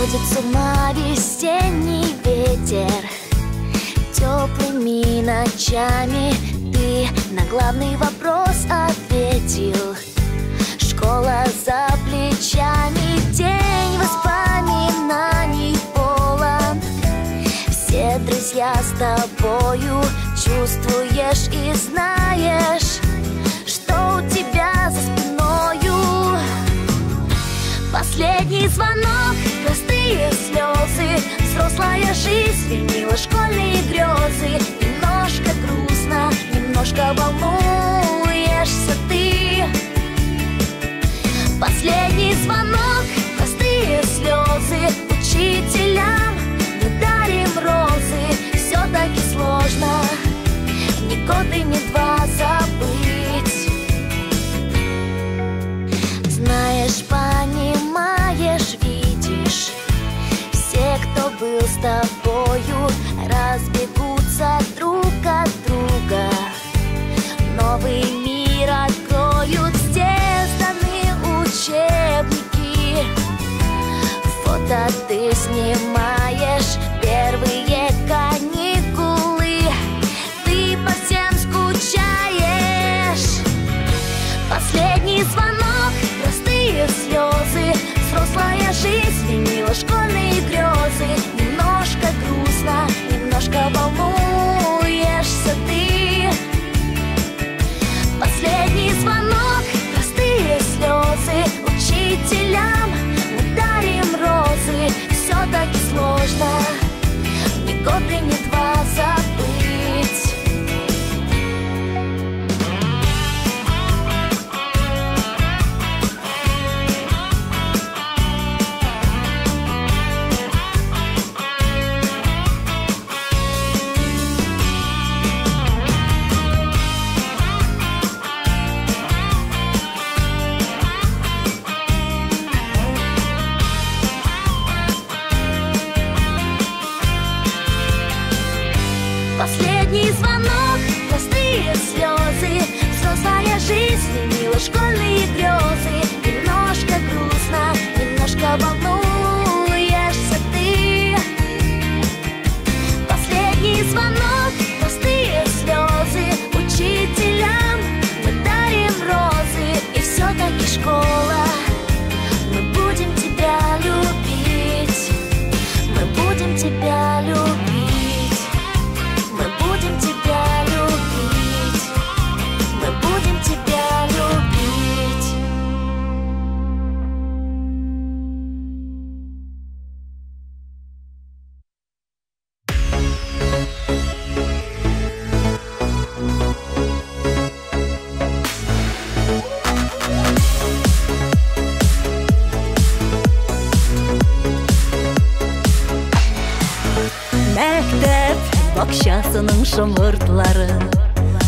Сводит с ума весенний ветер теплыми ночами. Ты на главный вопрос ответил. Школа за плечами, день воспоминаний полон. Все друзья с тобою, чувствуешь и знаешь, что у тебя за спиною. Последний звонок, простые слезы, взрослая жизнь сменила школьные грезы. Немножко грустно, немножко волнуешься ты. Последний звонок, простые слезы, учителям мы дарим розы. Все-таки сложно ни год и ни два забыть. Знаешь, понимаешь, видишь, все, кто был с тобою, разбегутся друг от друга. Новый мир откроют, все сданы учебники. Фото ты снимаешь, первые каникулы, ты по всем скучаешь. Последний звонок, простые слезы, взрослая жизнь сменила школьные грезы. Немножко грустно, немножко волнуешься ты. Последний звонок, простые слезы, учителям мы дарим розы. Все-таки сложно ни год и ни два забыть. Последний звонок, простые слезы, взрослая жизнь сменила школьные грезы. Немножко грустно, немножко волнуешься ты. Последний звонок, простые слезы, учителям мы дарим розы. И все-таки школа, мы будем тебя любить, мы будем тебя любить. Мы будем тебя любить, мы будем тебя любить. Мәктәп бакчасының шомыртлары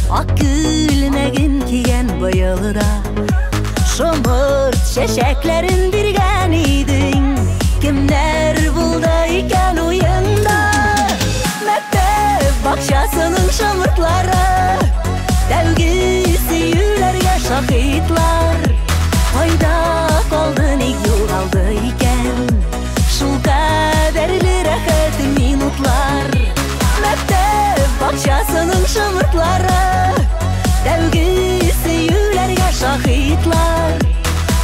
ак күлмәген кигән быел да. Шомырт чәчәкләрен биргән идең, кемнәр булды икән уенда? Мәктәп бакчасының шомыртлары тәүге сөюләргә шаһитлар. Кайда калды, ник югалды икән шул кадәрле рәхәт минутлар? Мәктәп бакчасының шомыртлары тәүге сөюләргә шаһитлар.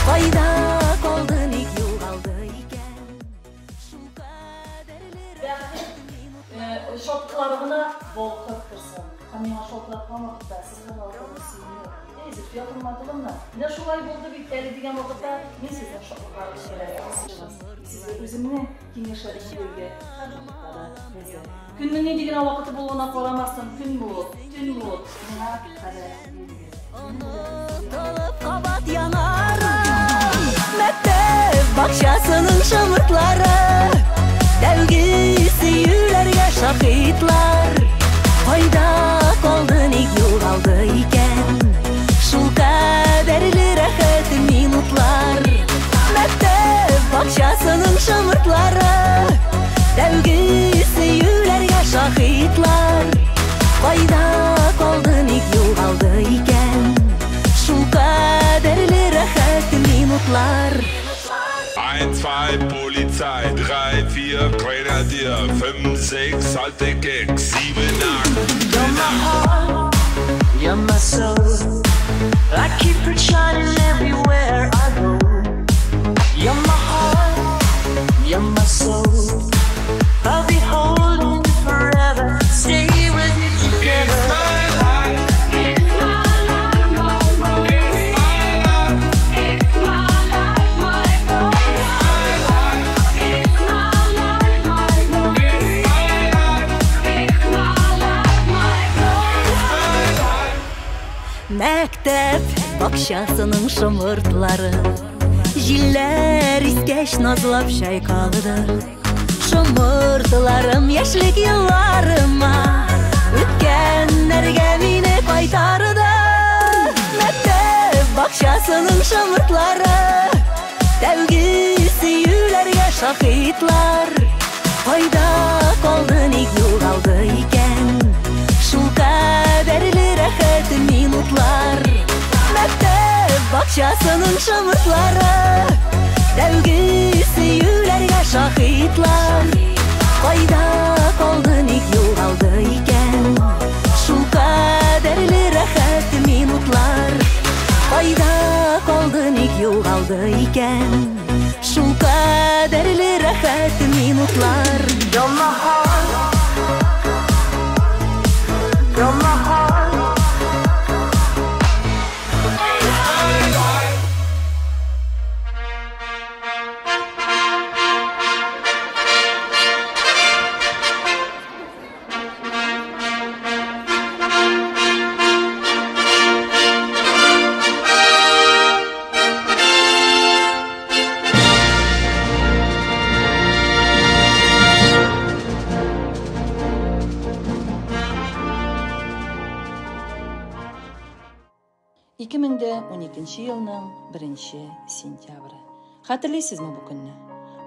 Кайда калды, ник югалды икән шул кадәрле рәхәт минутлар? Шатлыкларына балкып торсын. Һәм миңа шалтыраткан вакытта сез һәрвакытта сөенү. Эй, Зөлфия Хөрмәтулловна, менә шулай булды бит әле дигән вакытта мин сезнең шатлыкларыгыз белән сезгә үземнең киңәшләремне бирергә һәрвакытта да әзер. Көннең нинди генә вакыты булуына карамастан, көн булып, төн булып, миңа хәбәр бирегез. Онытылып кабат янарым. Мәктәп бакчасының шомыртлары тәүге сөюләргә шаһитлар. Кайда калды, ник югалды икән шул кадәрле рәхәт минутлар? Мәктәп бакчасының шомыртлары тәүге сөюләргә шаһитлар. Кайда калды, ник югалды икән шул кадәрле рәхәт минутлар? 1, 2, Zwei Polizei, drei, vier Grenadier, fünf, sechs alte Gags, sieben, acht. You're my heart, you're my soul. I keep it shining everywhere I go. You're my heart, you're my soul. I'll be holding you forever. Stay with you together. It's my life. It's my life, my life. It's my life. It's my life, my life. It's my life. It's my life, my life. It's my life. It's my life, my life. Мәктәп бакчасының шомыртлары җилләр искәч назлап чайкалды. Шомыртларым яшьлек елларыма үткәннәргә мине кайтарды. Мәктәп бакчасының шомыртлары тәүге сөюләргә шаһитлар. Кайда калды, ник югалды икән шул кадәрле рәхәт минутлар? Мәктәп бакчасының шомыртлары тәүге сөюләргә шаһитлар. Кайда калды, ник югалды икән шул кадәрле рәхәт минутлар? Кайда калды, ник югалды икән шул кадәрле рәхәт минутлар? You're my heart, you're my heart. It's my life. Ике мең дә уникенче елның 1 сентябре. Хәтерлисезме бу көнне?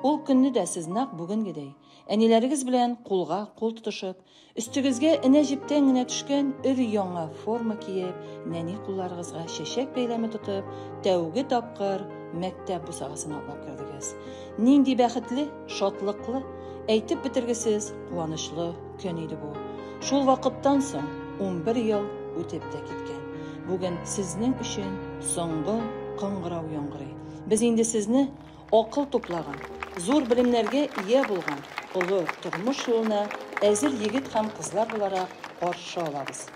Ул көнне дә сез нәкъ бүгенгедәй әниләрегез белән кулга кул тотышып, өстегезгә энә җептән генә төшкән өр-яңа форма киеп, нәни кулларыгызга чәчәк бәйләме тотып, тәүге тапкыр мәктәп бусагасына атлап кердегез. Нинди бәхетле, шатлыклы, әйтеп бетергесез куанычлы көн иде бу. Шул вакыттан соң 11 ел үтеп тә киткән. Бүген сезнең өчен соңгы кыңгырау яңгырый. Без инде сезне акыл туплаган, зур белемнәргә ия булган олы тормыш юлына әзер егет һәм кызлар буларак каршы алабыз.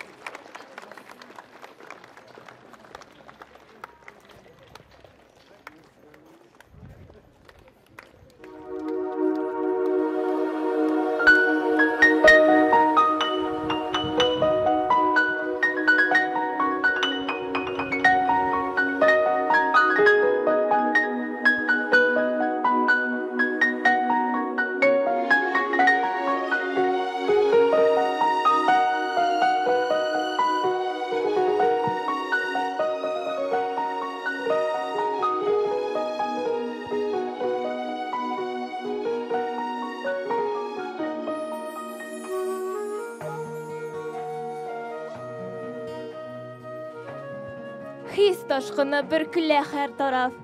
Хис ташкыны бөркелә һәр тараф,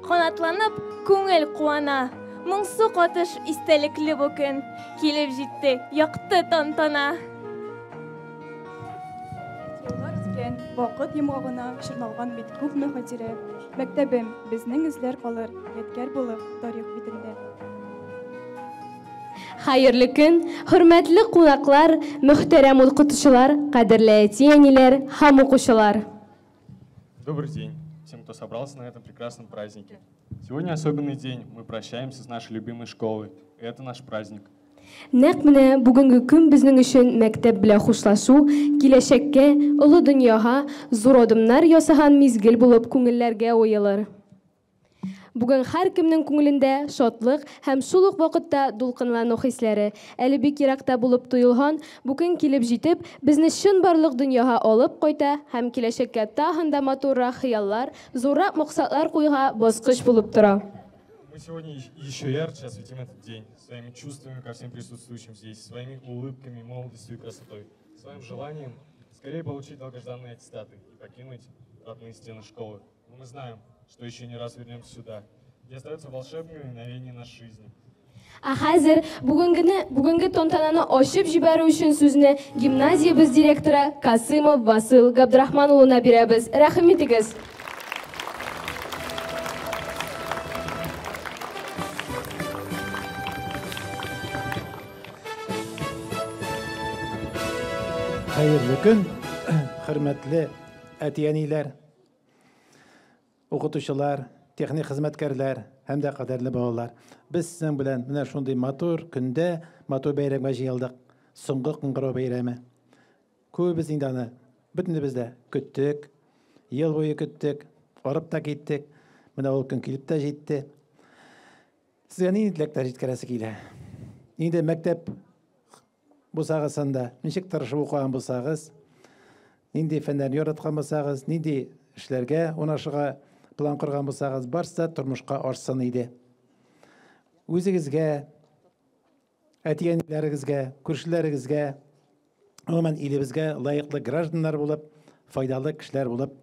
канатланып күңел куана. Моңсу катыш истәлекле бу көн, килеп җитте якты тантана. Еллар үткән, вакыт йомгагына чорналган бит күпме хатирә. Мәктәбем, безнең эзләр калыр, ядкәр булып тарих битендә. Хәерле көн, хөрмәтле кунаклар, мөхтәрәм укытучылар, кадерле әти-әниләр һәм укучылар. Добрый день всем, кто собрался на этом прекрасном празднике. Сегодня особенный день, мы прощаемся с нашей любимой школой. Это наш праздник. Нәкъ менә бүгенге көн безнең өчен мәктәп белән хушлашу, киләчәккә, олы дөньяга зур адымнар ясаган мизгел булып күңелләргә уелыр. Бүген һәркемнең күңелендә шатлык һәм шул ук вакытта дулкынлану хисләре. Әле бик еракта булып тоелган бу көн килеп җитеп, безне чынбарлык дөньяга алып кайта һәм киләчәккә тагын да матуррак хыяллар, зуррак максатлар куюга баскыч булып тора. Мы сегодня еще ярче осветим этот день своими чувствами ко всем присутствующим здесь, своими улыбками, молодостью и красотой, своим желанием скорее получить долгожданные аттестаты и покинуть родные стены школы. Но мы знаем, что еще не раз вернемся сюда, где остаются волшебные мгновения нашей жизни. Ә хәзер бүгенгене, бүгенге тантананы ачып җибәрү өчен сүзне гимназиябез директоры Касымов Васыл Габдрахман улына бирәбез. Рәхим итегез. Хәерле көн, хөрмәтле әти-әниләр, укытучылар, техник хезмәткәрләр һәм дә кадерле балалар. Без сезнең белән менә шундый матур көндә, матур бәйрәмгә җыелдык. Соңгы кыңгырау бәйрәме. Күбебез инде аны бөтенебез дә көттек, ел буе көттек, арып та киттек. Менә ул көн килеп тә җитте. Сезгә нинди теләкләр җиткерәсе килә? Инде мәктәп бусагасында ничек тырышып укыган булсагыз, нинди фәннәрне яраткан булсагыз, нинди эшләргә урнашырга план корган булсагыз, барысы да тормышка ашсын иде. Үзегезгә, әти-әниләрегезгә, күршеләрегезгә, гомумән илебезгә лаеклы гражданнар булып, файдалы кешеләр булып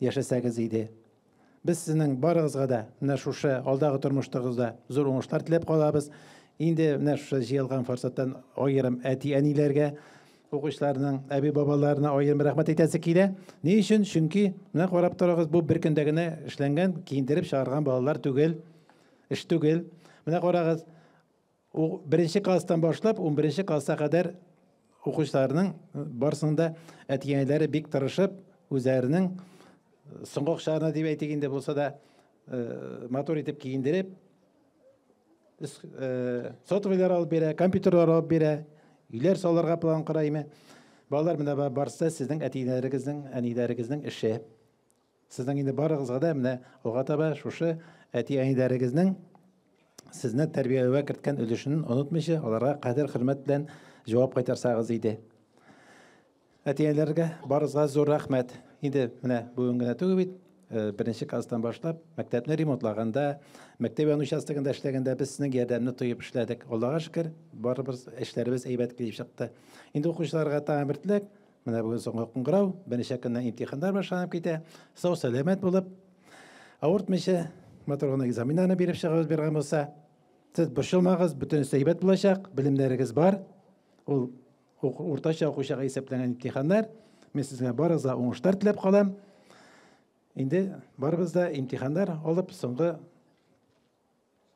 яшәсәгез иде. Без сезнең барыгызга да менә шушы алдагы тормыштагызда зур уңышлар теләп калабыз. Инде менә шушы җыелган форсаттан аерым әти-әниләргә, укучыларның әби-бабаларына аерым рәхмәт әйтәсе килә. Ни өчен? Чөнки менә карап торыгыз, бу бер көндә генә эшләнгән, киендереп чыгарган балалар түгел, эш түгел. Менә карагыз, беренче класстан башлап 11 класска кадәр укучыларның барысының да әти-әниләре бик тырышып, үзләренең соңгы акчаларына дип әйтик инде булса да, матур итеп киендереп, сотовыйлар алып бирә, компьютерлар алып бирә, өйләр салырга план кора име. Балалар, менә барысы сезнең әтиләрегезнең, әниләрегезнең эше. Сезнең инде барыгызга да менә алга таба шушы әти-әниләрегезнең сезне тәрбияләүгә керткән өлешен онытмыйча, аларга кадер-хөрмәт белән җавап кайтарсагыз иде. Әти-әниләргә барыгызга зур рәхмәт. Инде менә бүген генә түгел бит, беренче класстан башлап мәктәпне ремонтлаганда, мәктәп яны участогында эшләгәндә без сезнең ярдәмне тоеп эшләдек. Аллага шөкер, барыбыз эшләребез әйбәт килеп чыкты. Инде укучыларга тагын бер теләк, менә бүген соңгы кыңгырау, берничә көннән имтиханнар башланып китә. Сау сәламәт булып, авыртмыйча, матур гына экзаменнарны биреп чыгыгыз биргән булса, сез борчылмагыз, бөтенесе әйбәт булачак, белемнәрегез бар. Ул уртача укучыга исәпләнгән имтиханнар. Мин сезгә барыгызга уңышлар теләп калам. Инде барыбыз да имтиханнар алып, соңгы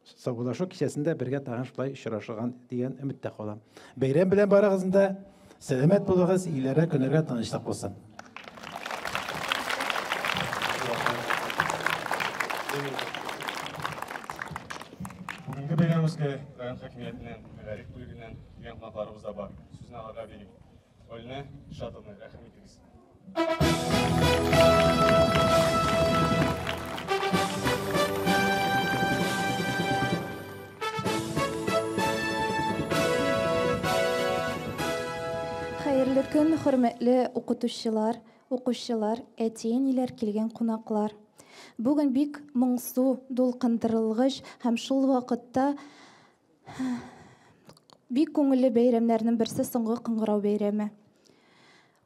саубуллашу кичәсендә бергә тагын шулай очрашырган дигән өметтә калам. Бәйрәм белән барыгызны да, сәламәт булыгыз, өйләргә, көннәргә тынычлык булсын. Бүгенге бәйрәмебезгә район хакимиятеннән, мәгариф бүлегеннән килгән кунакларыбыз да бар. Сүзне аларга бирик. Ольне Шатовна, рәхим итегез. Хәерле көн, хөрмәтле укытучылар, укучылар, әти-әниләр, килгән кунаклар. Бүген бик моңсу, дулкындырылгыч һәм шул вакытта бик күңелле бәйрәмнәрнең берсе соңгы кыңгырау бәйрәме.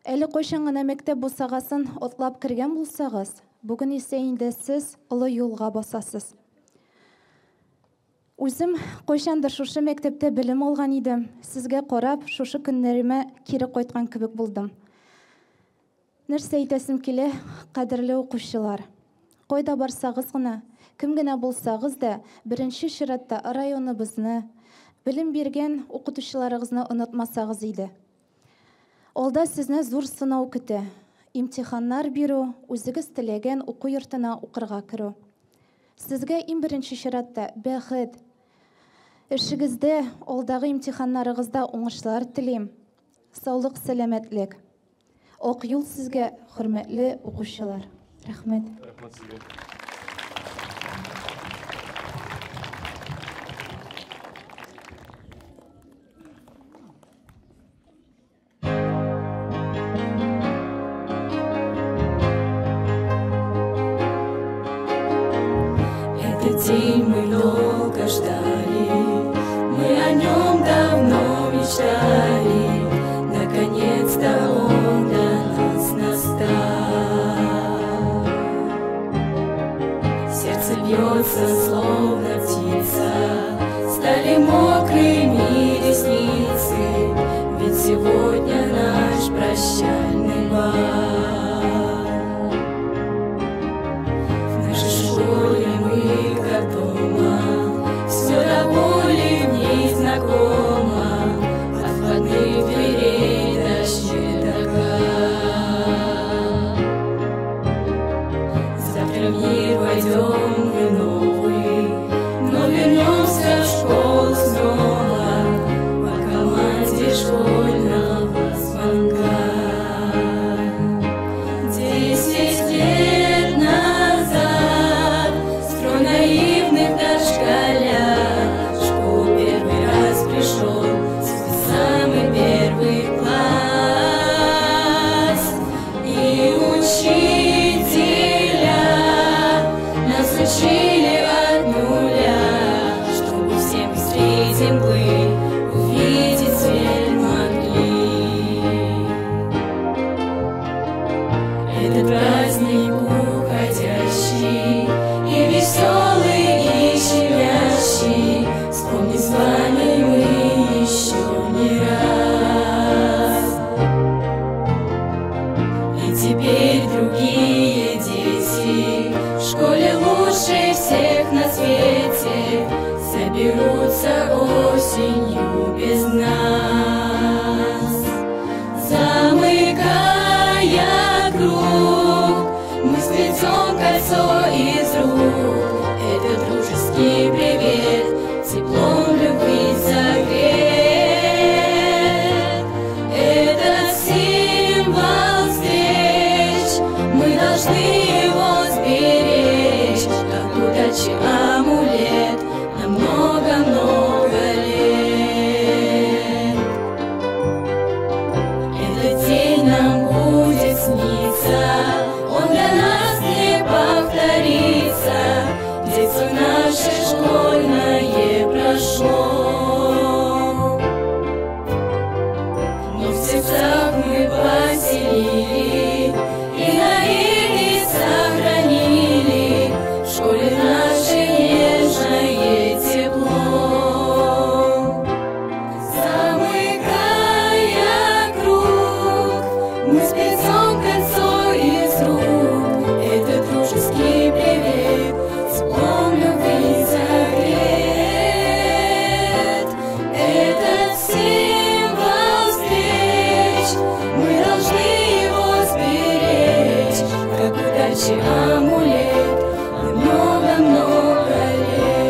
Әле кайчан гына мәктәп бусагасын атлап кергән булсагыз, бүген исә инде сез олы юлга басасыз. Үзем кайчандыр шушы мәктәптә белем алган идем. Сезгә карап, шушы көннәремә кире кайткан кебек булдым. Нәрсә әйтәсем килә, кадерле укучылар. Кайда барсагыз гына, кем генә булсагыз да, беренче чиратта районыбызны, белем биргән укытучыларыгызны онытмасагыз иде. Алда сезне зур сынау көтә. Имтиханнар бирү, үзегез теләгән уку йортына укырга керү. Сезгә иң беренче чиратта бәхет, эшегездә, алдагы имтиханнарыгызда уңышлар телим. Саулык, сәламәтлек. Ак юл сезгә, хөрмәтле укучылар. Рәхмәт. Рәхмәт сезгә. Этот день мы долго ждали, мы о нем давно мечтали, наконец-то он для нас настал. Сердце бьется. Льется, словно птица, стали мокрыми ресницы, ведь сегодня наш прощальный бал. В нашей школе мы как дома, все до боли в ней знакомо, от входных дверей до чердака. Завтра в мир войдем мы новый, но вернемся в школу снова по команде школьного звонка. 10 лет назад строй наивных дошколят в школу первый раз пришел свой самый первый класс. И учителя нас учили от нуля, чтобы всем среди мглы увидеть свет могли. Этот праздник уходящий и веселый, и щемящий, вспомнить с вами мы еще не раз. И теперь другие дети в школе лучше всех на свете соберутся осенью без нас. Замыкая круг, мы сплетем кольцо из рук. Это дружеский привет, теплом любви согрет. Этот символ встреч, мы должны его сберечь, как удачи амулет на много-много лет. Этот день нам будет сниться, он для нас не повторится. Детство наше школьное прошло, но в сердцах мы поселили и наивность сохранили в школе наше нежное тепло. Замыкая круг, мы сплетем кольцо из рук. Это дружеский привет, теплом любви согрет. Этот символ встреч, мы должны его сберечь, как удачи амулет на много-много лет.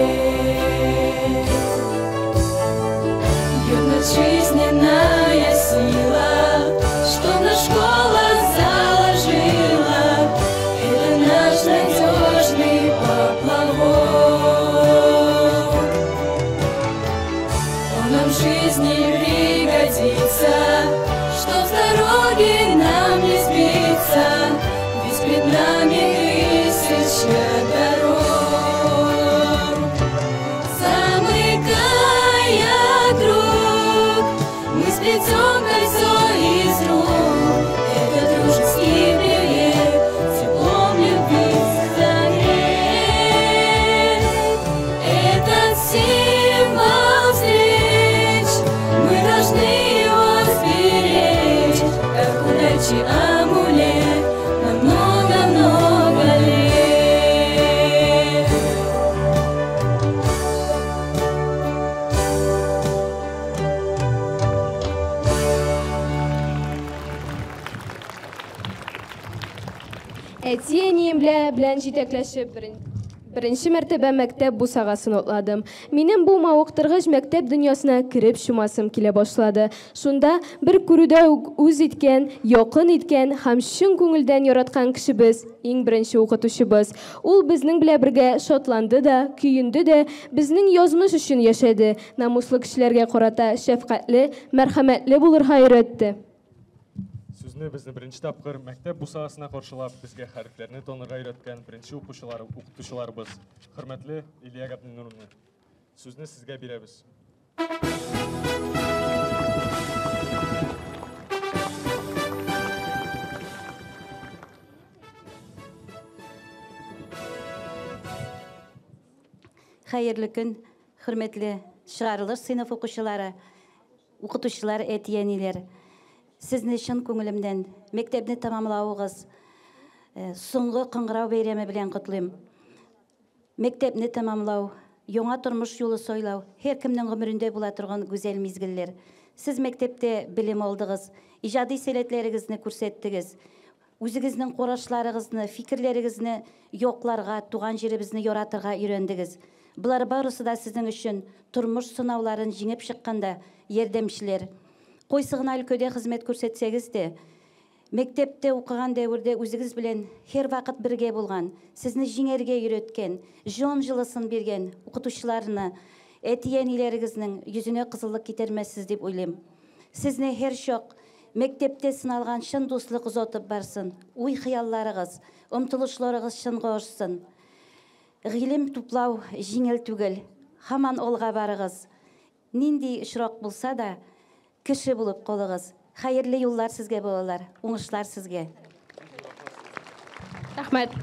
Бьет нас жизненная сила, что наша школа заложила. Это наш надежный поплавок. Он нам в жизни пригодится, чтоб с дороги нам не сбиться, ведь пред нами тысяча дорог. Замыкая круг, мы сплетем кольцо из рук. Это дружеский привет, теплом любви согрет. Этот символ встреч, мы должны его сберечь, как удачи амулет на много-много лет. Әти-әнием белән җитәкләшеп беренче мәртәбә мәктәп бусагасын атладым. Минем бу мавыктыргыч мәктәп дөньясына кереп чумасым килә башлады. Шунда бер күрүдә үк үз иткән, якын иткән һәм чын күңелдән яраткан кешебез, иң беренче укытучыбыз. Ул безнең белән бергә шатланды да, көенде дә, безнең язмыш өчен яшәде. Намуслы кешеләргә карата шәфкатьле, мәрхәмәтле булырга өйрәтте. Сүзне безне беренче тапкыр мәктәп бусагасына каршылап, безгә хәрефләрне танырга өйрәткән беренче укучылар, укытучыларыбыз, хөрмәтле Илья Габдинуровна. Сүзне сезгә бирәбез. Хәерле көн, хөрмәтле чыгарылыш сыйныф укучылары, укытучылар, әти-әниләр. Сезне чын күңелемдән мәктәпне тәмамлавыгыз, соңгы кыңгырау бәйрәме белән котлыйм. Мәктәпне тәмамлау, яңа тормыш юлы сайлау һәркемнең гомерендә була торган гүзәл мизгелләр. Сез мәктәптә белем алдыгыз, иҗади сәләтләрегезне күрсәттегез. Үзегезнең карашларыгызны, фикерләрегезне якларга, туган җиребезне яратырга өйрәндегез. Болар барысы да сезнең өчен тормыш сынауларын җиңеп чыкканда ярдәмчеләр. Кайсы гына өлкәдә хезмәт күрсәтсәгез дә, мәктәптә укыган дәвердә үзегез белән һәрвакыт бергә булган, сезне җиңәргә өйрәткән, җан җылысын биргән укытучыларны, әти-әниләрегезнең йөзенә кызыллык китермәссез дип уйлыйм. Сезне һәрчак мәктәптә сыналган чын дуслык озатып барсын, уй-хыялларыгыз, омтылышларыгыз чынга ашсын. Гыйлем туплау җиңел түгел, һаман алга барыгыз. Нинди очрак булса да, кеше булып калыгыз. Хәерле юллар сезгә, балалар, уңышлар сезгә. Рәхмәт.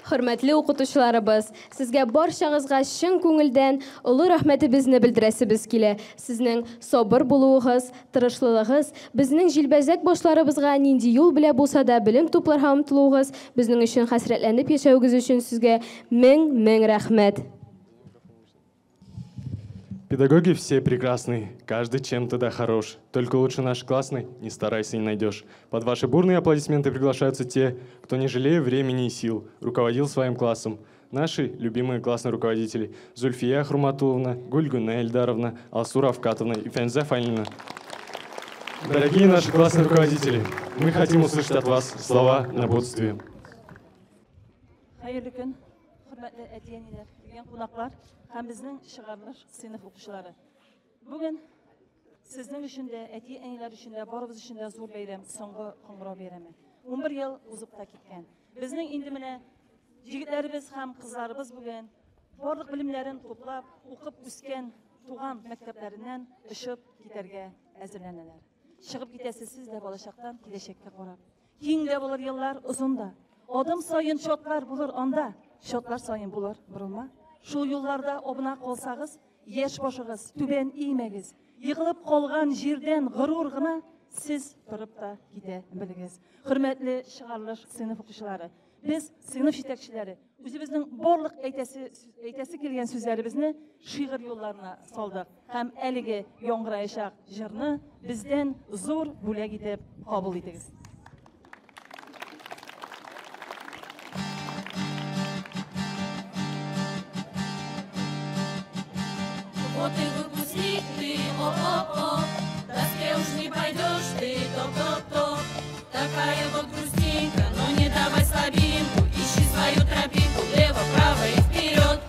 Хөрмәтле укытучыларыбыз, сезгә барчагызга чын күңелдән олы рәхмәтебезне белдерәсебез килә. Сезнең сабыр булуыгыз, тырышлылыгыз, безнең җилбәзәк башларыбызга нинди юл белә булса да белем тупларга омтылуыгыз, безнең өчен хәсрәтләнеп яшәвегез өчен сезгә мең-мең рәхмәт. Педагоги все прекрасны, каждый чем-то да хорош. Только лучше наш классный, не старайся, не найдешь. Под ваши бурные аплодисменты приглашаются те, кто, не жалея времени и сил, руководил своим классом. Наши любимые классные руководители Зульфия Хруматуловна, Гульгуна Эльдаровна, Алсура Авкатовна и Фенза Фанина. Дорогие наши классные руководители, мы хотим услышать от вас слова напутствия. Хәерле көн, хөрмәтле әти-әниләр, килгән кунаклар һәм безнең чыгарылыш сыйныф укучылары. Бүген сезнең өчен дә, әти-әниләр өчен дә, барыбыз өчен дә зур бәйрәм, соңгы кыңгырау бәйрәме. 11 ел узып та киткән. Безнең инде менә егетләребез һәм кызларыбыз бүген барлык белемнәрен туплап, укып үскән туган мәктәпләреннән очып китәргә әзерләнәләр. Чыгып китәсез сез дә балачактан киләчәккә карап. Киң дә булыр еллар, озын да. Адым саен чатлар булыр анда, чатлар саен булыр борылма. Шул юлларда абына калсагыз, яшь башыгыз түбән имәгез. Егылып калган җирдән горур гына сез торып та китә белегез. Хөрмәтле чыгарылыш сыйныф укучылары, без сыйныф җитәкчеләре үзебезнең барлык әйтәсе килгән сүзләребезне шигырь юлларына салдык һәм әлеге яңгыраячак җырны бездән зур бүләк итеп кабул итегез. Вот и выпускник ты, оп-оп-оп, в доске уж не пойдешь ты, топ-топ-топ. Такая вот грустинка, но не давай слабинку, ищи свою тропинку, влево, вправо и вперед.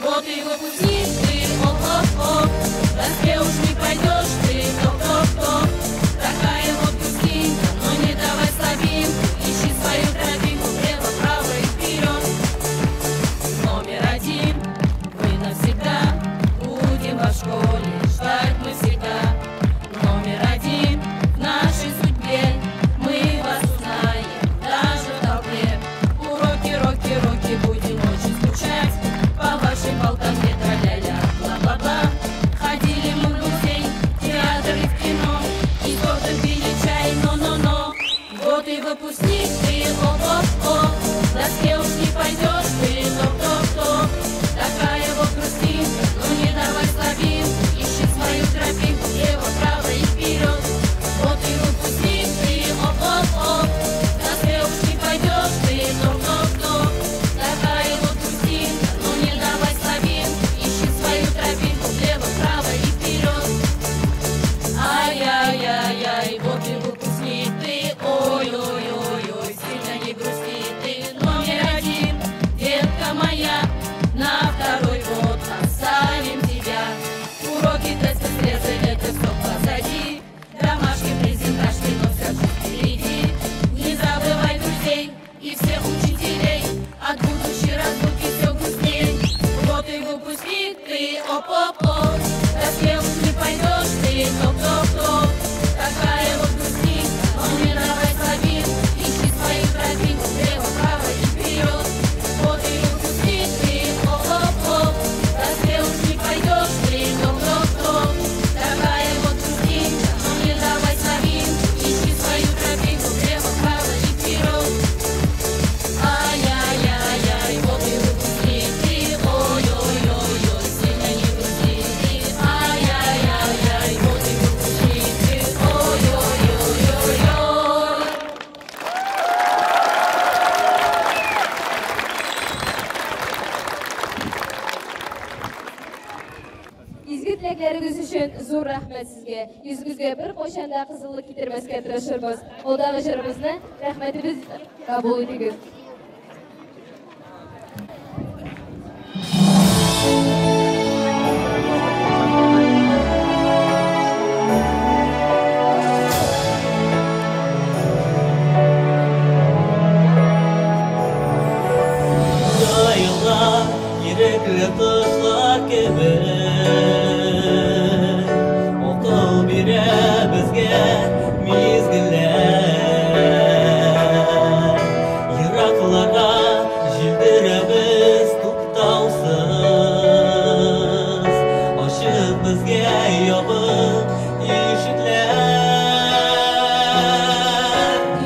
Вот и выпускник ты, оп-оп-оп, в доске уж не пойдешь ты, топ-топ-топ. Такая вот грустинка, но не давай слабинку, ищи свою тропинку, влево, вправо и вперед. Номер один, вы навсегда. Будем во школе, ждать мы всегда. Номер один в нашей судьбе. Мы вас узнаем даже в толпе. Уроки, роки, роки, будем очень скучать по вашей болтовне, тра-ля-ля, бла-бла-бла. Ходили мы в музей, в театр и в кино, и с тортом пили чай, но-но-но. Вот и выпускник ты, оп-оп-оп, в доске уж не пойдешь ты, топ-топ-топ. Такая вот грустинка, ну не давай слабинку, ищи свою тропинку, влево, вправо и вперед. Вот и выпускник ты, оп-оп-оп, в доске уж не пойдешь ты, топ-топ-топ. Такая вот грустинка, ну не давай слабинку, ищи свою тропинку, влево, вправо и вперед. Ай-яй-яй-яй, вот и выпускник ты, ой-ой-ой-ой, сильно не грусти ты. Номер один, детка моя, на второй год оставим тебя. Уроки, тесты, срезы, это все позади. Домашки, презентажки, но вся жизнь впереди. Не забывай друзей и всех учителей. От будущей разлуки все грустней. Вот и выпускник ты, оп-оп-оп, в доске уж не пойдешь ты, топ-топ-топ. Такая вот грустинка, но не давай слабинку, ищи свою тропинку, влево, вправо и вперед. Вот и выпускник ты, оп-оп-оп. Бүләкләрегез өчен зур рәхмәт сезгә. Йөзегезгә беркайчан да кызыллык китермәскә тырышырбыз. Алдагы җырыбызны рәхмәтебез кабул итегез. Елга ирекле кошлар кебек Акыл бирә безгә мизгелләр. Еракларга җилдерәбез туктаусыз, Ачык безгә ябык ишекләр.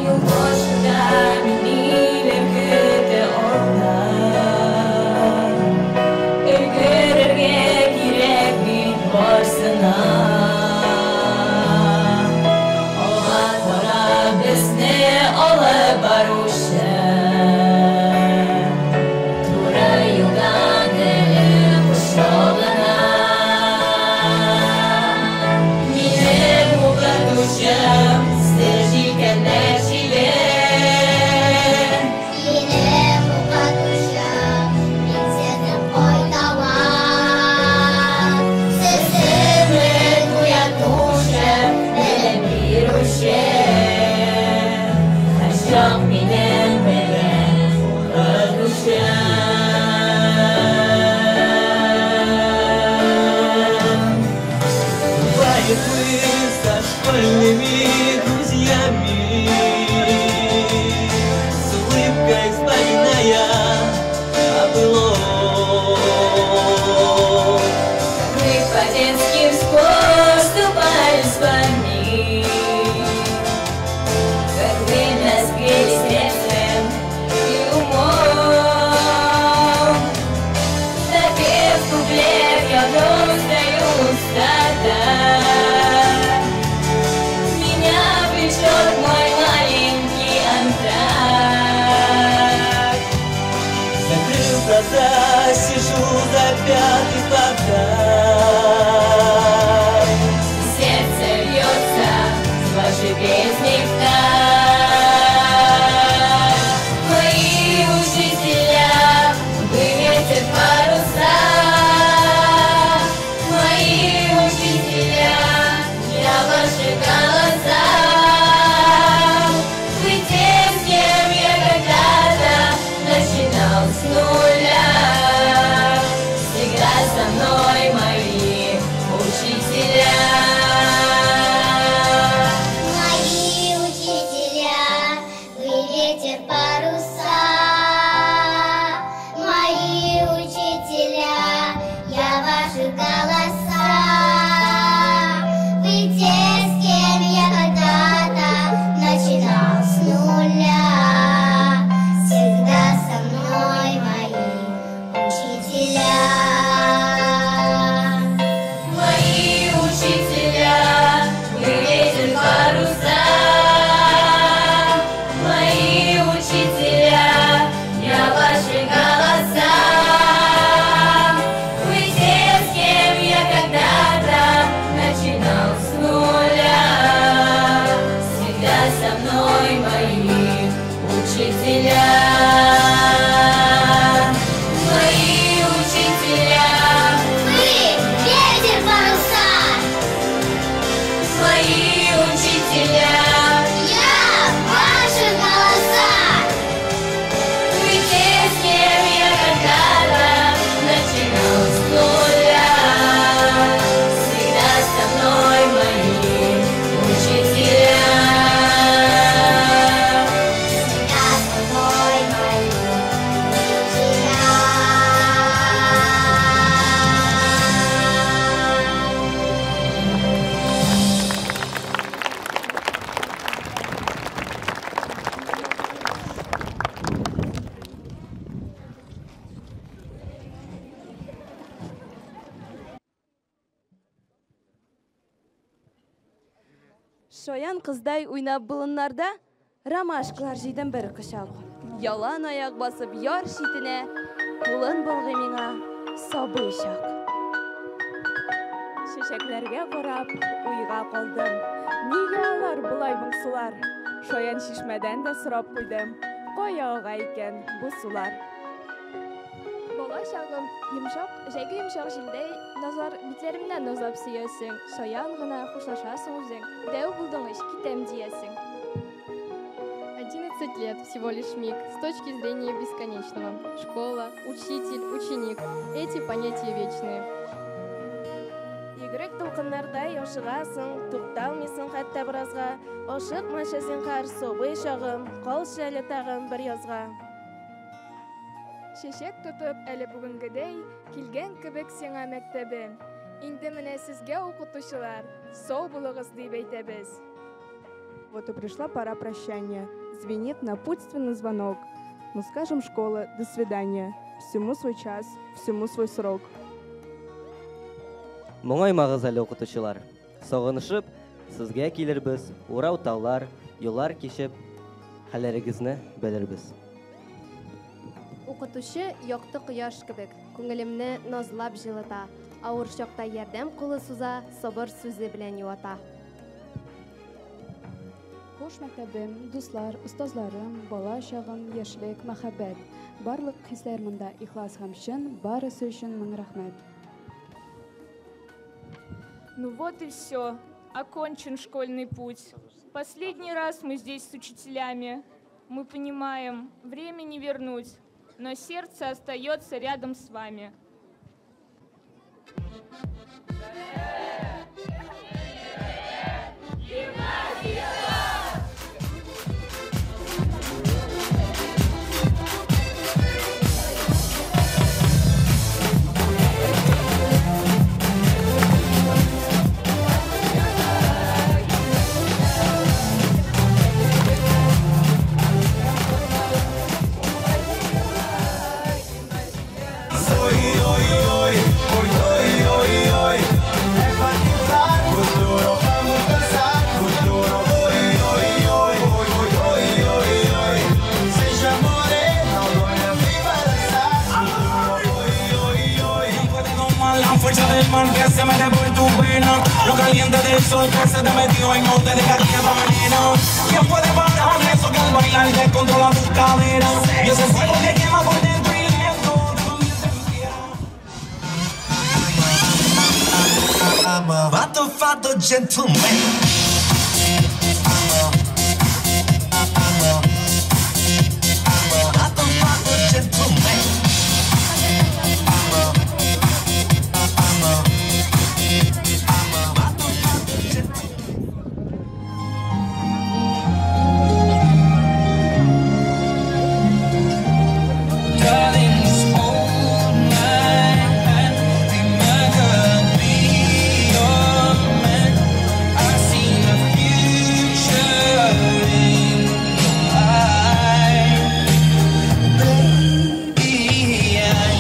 Юл башында мине көтә алда. Өлгерергә кирәк бит барсына. Алга бара безне алып баручы. Туры юлдан элек кочагына. Минем укытучым, сез җилкәннәр җиле. Минем укытучым, мин сезнең кайтаваз. Сез өмет уятучы, белем бирүче. Һәрчак минем белән укытучым. Бывает, мы со школьными друзьями с улыбкой вспоминая о былом. Мы по-детски вскользь ступали с вами, как вы нас грели сердцем и умом. Допев куплет, я вновь стою у старта. Меня влечет мой маленький антракт. Закрыв глаза, сижу за пятой партой. Сердце бьется с вашей песней в такт. Мои учителя, вы ветер паруса. Мои учителя, я ваши голоса. Вы те, с кем я когда-то начинал с нуля. Всегда со мной мои учителя. Мои учителя, вы ветер паруса. Мои учителя, я ваши голоса. Вы те, с кем я когда-то начинал с нуля. Всегда со мной мои учителя. Мои учителя, вы ветер паруса. Мои учителя, я ваши голоса. Вы те, с кем я когда-то начинал с нуля. Всегда со мной мои учителя. Мои учителя, Вы ветер паруса. мои учителя. Я ваши голоса. Вы те, с кем я когда-то начинал с нуля. Всегда со мной мои учителя. Всегда со мной мои учителя. Шаян кыздай уйнап болыннарда ромашкалар җыйдым бер кочак. Ялан аяк басып яр читенә, кулын болгый миңа сабый чак. Чәчәкләргә карап, уйга калдым. Нигә алар болай моңсулар? Шаян чишмәдән дә сорап куйдым. Кая ага икән бу сулар? Бала чагым, йомшак, җәйге йомшак җилдәй, назлар битләремнән назлап сөясең, шаян гына хушлашасың үзең, дәү булдың ич, китәм диясең. 11 лет всего лишь миг, с точки зрения бесконечного. Школа, учитель, ученик – эти понятия вечные. Йөгерек дулкыннардай ашыгасың, тукталмыйсың хәтта беразга. Ашыкмачы, зинһар, сабый чагым, калчы әле тагын бер язга. Чәчәк тотып, әле бүгенгедәй, килгән кебек сиңа мәктәбем. Инде менә сезгә, укытучылар, сау булыгыз дип әйтәбез. Вот и пришла пора прощания. Звенит напутственный звонок. Мы скажем: школа, до свидания. Всему свой час, всему свой срок. Моңаймагыз әле, укытучылар. Сагынышып, сезгә килербез, урау таулар, юллар кичеп, хәлләрегезне белербез. Укытучы якты кояш кебек, күңелемне назлап җылыта, авыр чакта ярдәм кулы суза, сабыр сүзе белән юата. Хуш, мәктәбем, дуслар, остазларым, бала чагым, яшьлек, мәхәббәт. Барлык хисләр монда ихлас һәм чын, барысы өчен мең рәхмәт. Ну вот и все. Окончен школьный путь. Последний раз мы здесь с учителями. Мы понимаем, время не вернуть, но сердце остается рядом с вами. Oi, oi, oi, oi, oi, oi, oi. É pra quebrar futuro, vamos dançar futuro. Oi, oi, oi, oi, oi, oi, oi, oi. Seja morena ou loira, vem balançar futuro. Oi, oi, oi. No puedes domar la fuerza del mar que se mete por tu vena. Lo caliente del sol que se te metió y no te deja que veneno. ¿Quién puede parar eso que al bailar descontrola tus caderas? Y ese fuego que quema por dentro y lento te convierte en fiera. I'm a motherfucker gentleman. I'm a, I'm a, I'm a motherfucker gentleman. I'm a, I'm a, I'm a motherfucker gentleman. Darling, just hold my hand. Be my girl, be your man. I see the future in your eyes, baby. I'm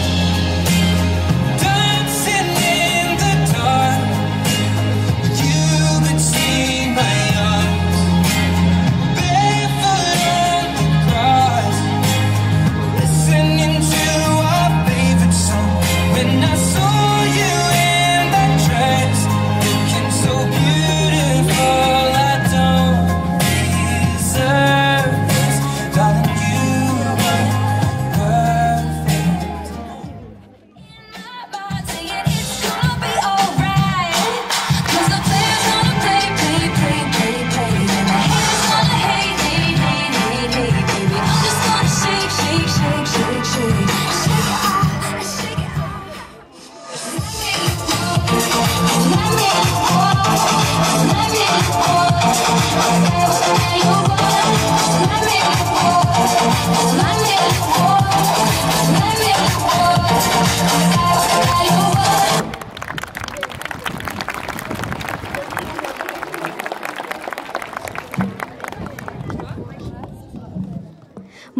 dancing in the dark with you between my arms, barefoot on the grass. Listening to our favorite song. When I saw you in that dress, looking so beautiful, I don't deserve this. Darling, you were perfect.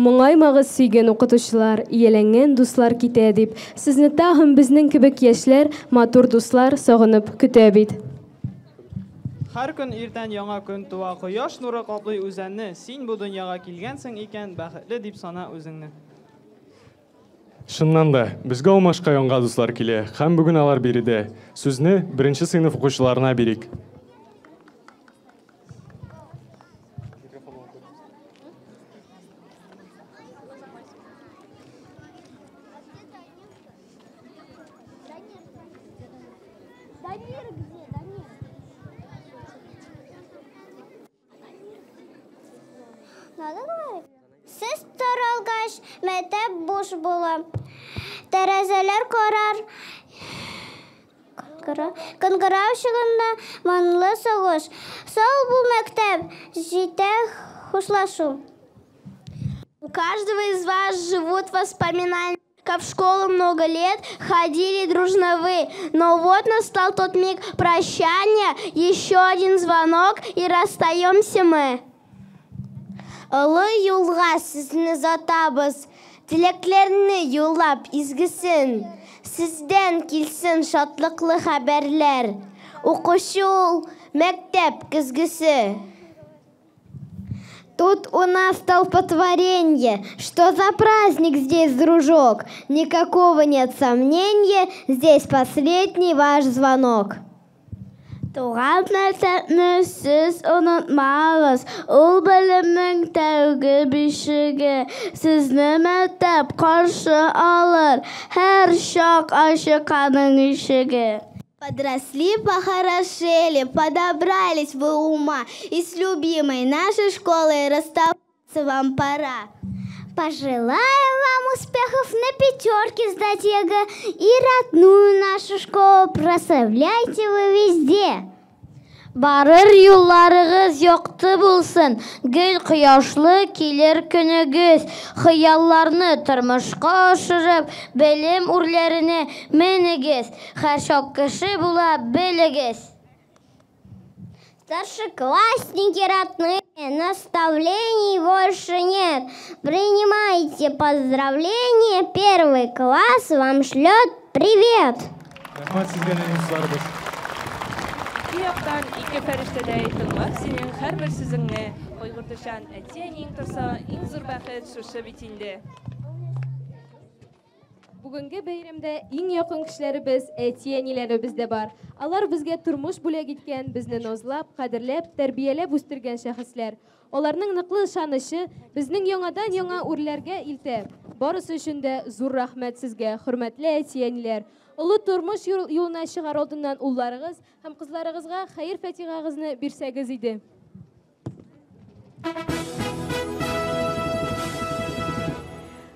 Моңаймагыз, сөйгән укытучылар, ияләнгән дуслар китә дип, сезне тагын безнең кебек яшьләр, матур дуслар сагынып көтә бит. Һәр көн иртән яңа көн туа, кояш нуры каплый үзәнне. Син бу дөньяга килгәнсең икән, бәхетле дип сана үзеңне. Чыннан да, безгә алмашка яңа дуслар килә һәм бүген алар биредә. Сүзне беренче сыйныф укучыларына бирик. Сез таралгач, мәктәп буш була. Тәрәзәләр карар. Кыңгырау чыңында моңлы сагыш. Сау бул, мәктәп, җитә хушлашу. У каждого из вас живут воспоминания, как в школу много лет ходили дружно вы. Но вот настал тот миг прощания, еще один звонок, и расстаемся мы. Олы юлга сезне озатабыз, Теләкләрне юллап изгесен. Сездән килсен шатлыклы хәбәрләр. Укучы ул мәктәп көзгесе. Тут у нас столпотворенье. Что за праздник здесь, дружок? Никакого нет сомнения, здесь последний ваш звонок. Туган мәктәпне сез онытмагыз, ул белемнең тәүге бишеге. Сезне мәктәп каршы алыр, һәрчак ачык аның ишеге. Подросли, похорошели, подобрались вы ума, и с любимой нашей школой расставаться вам пора. Пожелаем вам успехов на пятерке сдать ЕГЭ и родную нашу школу прославляйте вы везде. Барыр юлларыгыз якты булсын, гел кояшлы килер көнегез. Хыялларны тормышка ашырып, белем үрләренә менегез. Һәрчак кеше була белегез. Старшеклассники родные, наставлений больше нет. Принимайте поздравления, первый класс вам шлет привет. Рәхмәт сезгә, нәни дусларыбыз. Ике яктан ике фәрештәдәй тыңлап синең һәрбер сүзеңне, кайгыртучан әти-әниең торса, иң зур бәхет шушы бит инде. Бүгенге бәйрәмдә иң якын кешеләребез, әти-әниләребез дә бар. Алар безгә тормыш бүләк иткән, безне назлап, кадерләп, тәрбияләп үстергән шәхесләр. Аларның ныклы ышанычы безнең яңадан-яңа үрләргә илтә. Барысы өчен дә зур рәхмәт сезгә, хөрмәтле әти-әниләр. Олы тормыш юлына чыгар алдыннан улларыгыз һәм кызларыгызга хәер-фатихагызны бирсәгез иде.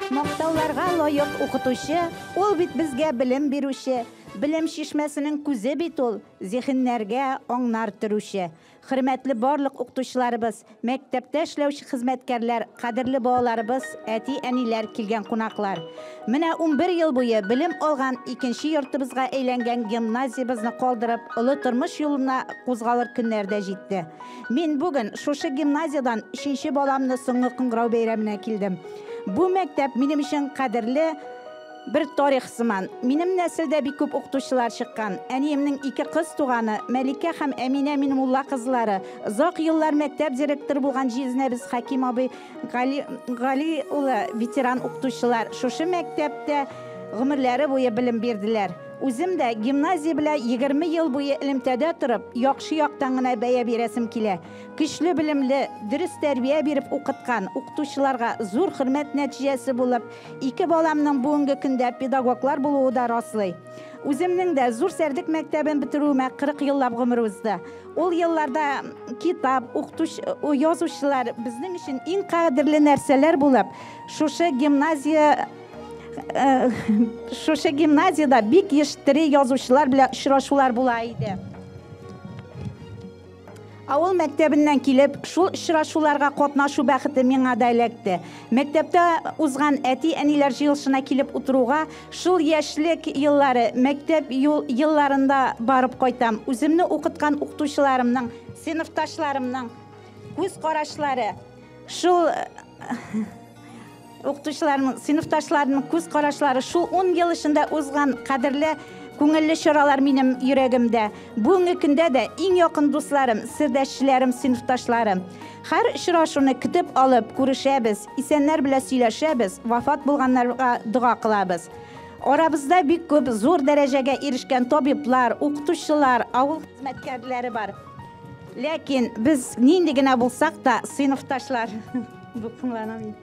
Мактауларга лаек укытучы, ул бит безгә белем бирүче, белем чишмәсенең күзе бит ул, зиһеннәргә аңнар төрүче. Хөрмәтле барлык укытучыларыбыз, мәктәптә эшләүче хезмәткәрләр, кадерле балаларыбыз, әти-әниләр, килгән кунаклар. Менә 11 ел буе белем алган икенче йортыбызга әйләнгән гимназиябезне калдырып, олы тормыш юлына кузгалыр көннәр дә җитте. Мин бүген шушы гимназиядән өченче баламны соңгы кыңгырау бәйрәменә килдем. Бу мәктәп минем өчен кадерле бер тарих сыман. Минем нәселдә бик күп укытучылар чыккан. Әниемнең ике кыз туганы, Мәликә һәм Әминә Минмулла кызлары, озак еллар мәктәп директоры булган җизнәбез Хәким абый Гали, Гали улы ветеран укытучылар шушы мәктәптә гомерләре буе белем бирделәр. Үзем дә гимназия белән 20 ел буе элемтәдә торып, яхшы яктан гына бәя бирәсем килә. Көчле белемле, дөрес тәрбия биреп укыткан укытучыларга зур хөрмәт нәтиҗәсе булып, ике баламның бүгенге көндә педагоглар булуы да раслый. Үземнең дә Зур Сәрдек мәктәбен бетерүемә 40 еллап гомер узды. Ул елларда китап, укытучы, язучылар безнең өчен иң кадерле нәрсәләр булып, шушы гимназия шушы гимназиядә бик еш тере язучылар белән очрашулар була иде. Авыл мәктәбеннән килеп, шул очрашуларга катнашу бәхете миңа да эләкте. Мәктәптә узган әти-әниләр җыелышына килеп утыруга, шул яшьлек еллары, мәктәп елларында барып кайтам. Үземне укыткан укытучыларымның, сыйныфташларымның күз карашлары, шул укытучыларның, сыйныфташларының күз карашлары, шул 10 ел эчендә узган кадерле Күңелле чаралар минем йөрәгемдә. Бүгенге көндә дә иң якын дусларым, сердәшчеләрем, сыйныфташларым. Һәр очрашуны көтеп алып, күрешәбез, исәннәр белән сөйләшәбез, вафат булганнарга дога кылабыз. Арабызда бик күп зур дәрәҗәгә ирешкән табиблар, укытучылар, авыл хезмәткәрләре бар. Ләкин без нинди генә булсак та, сыйныфташлар. Дулкынланам инде.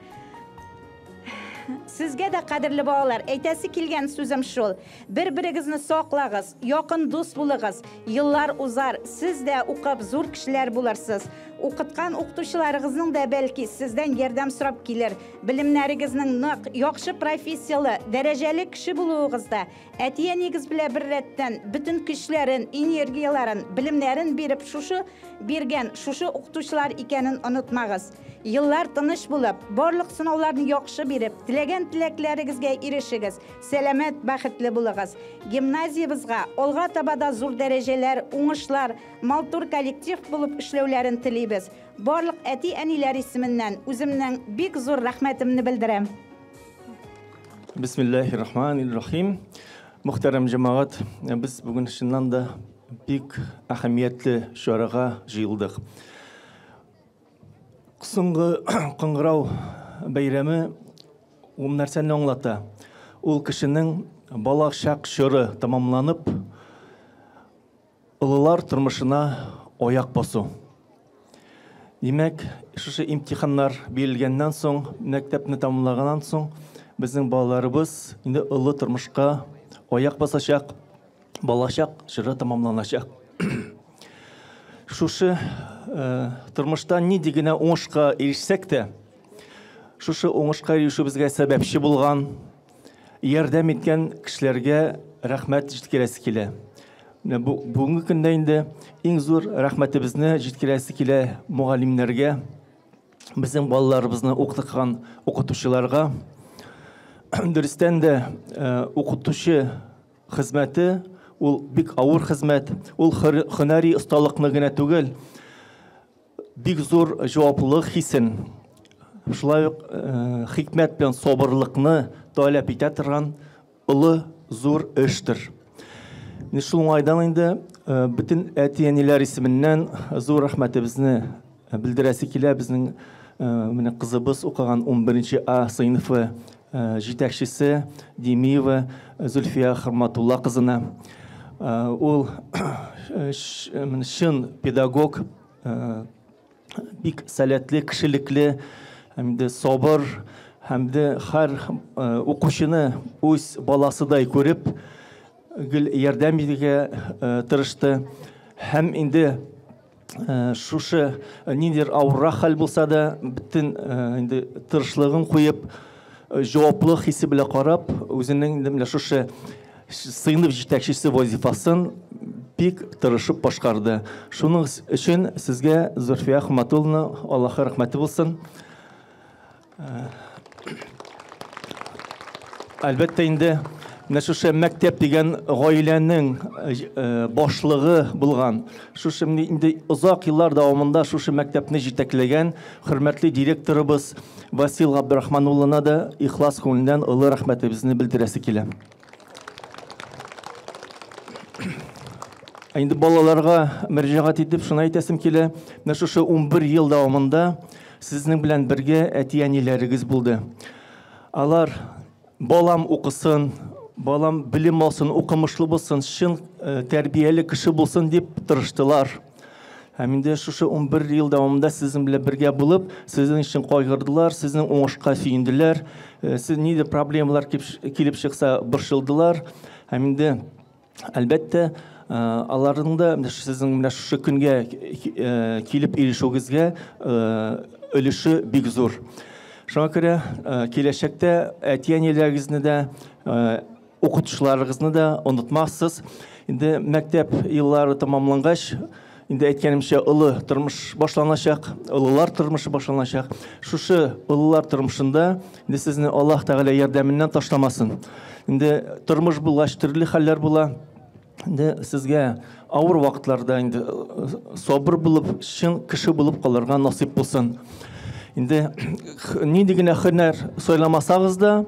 Сезгә дә, кадерле балалар, әйтәсе килгән сүзем шул. Бер-берегезне саклагыз, якын дус булыгыз. Еллар узар, сез дә укып зур кешеләр булырсыз. Укыткан укытучыларыгызның да бәлки сездән ярдәм сорап килер. Белемнәрегезнең нык, яхшы профессияле, дәрәҗәле кеше булуыгызда әти-әниегез белән беррәттән бөтен көчләрен, энергияләрен, белемнәрен биреп шушы биргән шушы укытучылар икәнен онытмагыз. Еллар тыныч булып, барлык сынауларны яхшы биреп, теләгән теләкләрегезгә ирешегез, сәламәт, бәхетле булыгыз. Гимназиябезгә алга таба да зур дәрәҗәләр, уңышлар, матур коллектив булып эшләүләрен телибез. Барлык әти-әниләр исеменнән үземнең бик зур рәхмәтемне белдерәм. Бисмиллахи рахмани рахим. Мөхтәрәм җәмәгать, без бүген чыннан да бик әһәмиятле чарага җыелдык. Соңгы кыңгырау бәйрәме ул нәрсәне аңлата? Ул кешенең бала чак чоры тәмамланып, олылар тормышына аяк басу. Димәк, шушы имтиханнар бирелгәннән соң, мәктәпне тәмамлаганнан соң, безнең балаларыбыз инде олы тормышка аяк басачак, балачак чоры тәмамланачак. Шушы тормышта нинди генә уңышка ирешсәк тә, шушы уңышка ирешүебезгә сәбәпче булган, ярдәм иткән кешеләргә рәхмәт җиткерәсе килә. Менә бу бүгенге көндә инде иң зур рәхмәтебезне җиткерәсе килә мөгаллимнәргә, безнең балаларыбызны укыткан укытучыларга. Дөрестән дә, укытучы хезмәте ул бик авыр хезмәт, ул һөнәри осталыкны генә түгел, бик зур җаваплылык хисен, шулай ук хикмәт белән сабырлыкны таләп итә торган олы зур эштер. Менә шул уңайдан инде бөтен әти-әниләр исеменнән зур рәхмәтебезне белдерәсе килә безнең менә кызыбыз укыган 11 А сыйныфы җитәкчесе Димиева Зөлфия Хөрмәтулла кызына. Ул чын педагог, бик сәләтле, кешелекле, һәм дә сабыр, һәм дә һәр укучыны үз баласыдай күреп, гел ярдәм итәргә тырышты. Һәм инде шушы ниндидер авыррак хәл булса да, бөтен инде тырышлыгын куеп, җаваплы хисе белән карап, үзенең инде менә шушы сыйныф җитәкчесе вазифасын бик тырышып башкарды. Шуның өчен сезгә, Зөлфия Хматулловна, Аллаһы рәхмәте булсын. Әлбәттә инде, менә шушы мәктәп дигән гаиләнең башлыгы булган, шушы инде озак еллар дәвамында шушы мәктәпне җитәкләгән хөрмәтле директорыбыз Васил Габдрахман улына да ихлас күңелдән олы рәхмәтебезне белдерәсе килә. Инде балаларга мөрәҗәгать итеп шуны әйтәсем килә. Менә шушы 11 ел дәвамында сезнең белән бергә әти-әниләрегез булды. Алар балам укысын, балам белем алсын, укымышлы булсын, чын тәрбияле кеше булсын дип тырыштылар. Һәм инде шушы 11 ел дәвамында сезнең белән бергә булып, сезнең өчен кайгырдылар, сезнең уңышка сөенделәр, сез нинди проблемалар килеп чыкса борчылдылар. Һәм инде әлбәттә, аларның да сезнең менә шушы көнгә килеп ирешүегезгә өлеше бик зур. Шуңа күрә киләчәктә әти-әниләрегезне дә, укытучыларыгызны да онытмассыз. Инде мәктәп еллары тәмамлангач, инде әйткәнемчә, олы тормыш башланачак, олылар тормышы башланачак. Шушы олылар тормышында инде сезне Аллаһ Тәгалә ярдәменнән ташламасын. Инде тормыш булгач төрле хәлләр була. Инде сезгә авыр вакытларда инде сабыр булып, чын кеше булып калырга насыйп булсын. Инде нинди генә һөнәр сайламасагыз да,